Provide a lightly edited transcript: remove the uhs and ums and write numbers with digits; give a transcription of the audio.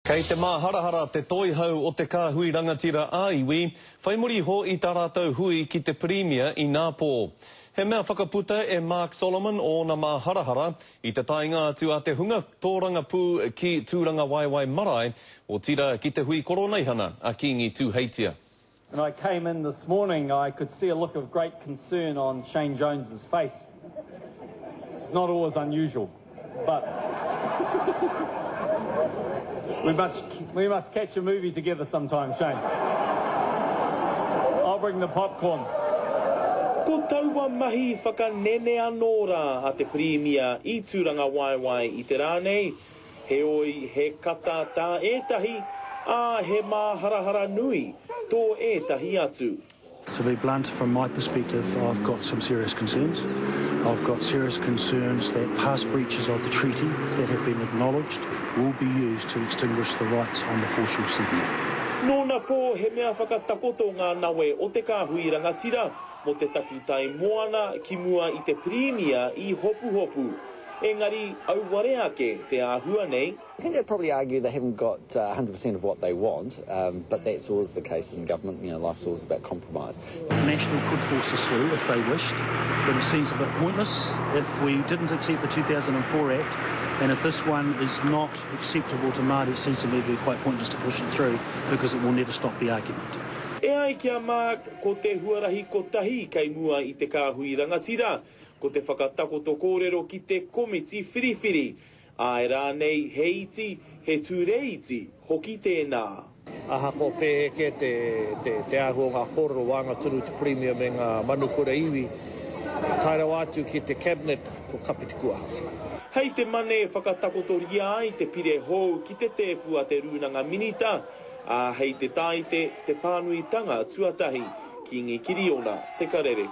Kei te māharahara te toihau o te Kāhui Rangatira ā-Iwi, whai muri iho i tā rātou hui ki te Pirimia inapō. He mea whakaputa e Mark Solomon ōna māharahara i te taenga atu a te hunga tōrangapū ki Tūrangawaewae Marae, otirā ki te hui koroneihana a Kīngi Tūheitia. When I came in this morning I could see a look of great concern on Shane Jones's face. It's not always unusual, but we must, we must catch a movie together sometime, Shane. I'll bring the popcorn. Ko taua mahi whakanene anō rā a te Pirimia i Tūrangawaewae i te rā nei, Heoi, he kata tā ētahi, ā, he māharahara nui tō ētahi atu. To be blunt, from my perspective, I've got some serious concerns. I've got serious concerns that past breaches of the treaty that have been acknowledged will be used to extinguish the rights on the foreshore segment. Nōna pō he mea whakatakoto ngā nawe o te kāhui rangatira mō te takutai moana ki mua i te Pirimia i Hopuhopu. Engari, auware ake te āhua nei. I think they'd probably argue they haven't got 100% of what they want, but that's always the case in government, you know, life's always about compromise. National could force this through if they wished, but it seems a bit pointless if we didn't accept the 2004 Act, and if this one is not acceptable to Māori, it seems to me to be quite pointless to push it through because it will never stop the argument. E ai ki a Mark, ko te huarahi kotahi kei mua i te kāhui rangatira, Ko te whakatakoto kōrero ki te komiti whiriwhiri, āe rānei he iti, he tūreiti hoki tēnā. Ahakoa pēhea kē te āhua o ngā kōrero waenga tonu i te Pirimia me ngā manukura iwi, tae rawa atu ki te Cabinet ko kapi te kuaha. Hei te Mane e whakatakotoria ai te pire hou ki te tēpu a te Rūnanga Minita, ā, hei te Tāite te pānuitanga tuatahi. Kīngi Kiriona, Te Karere.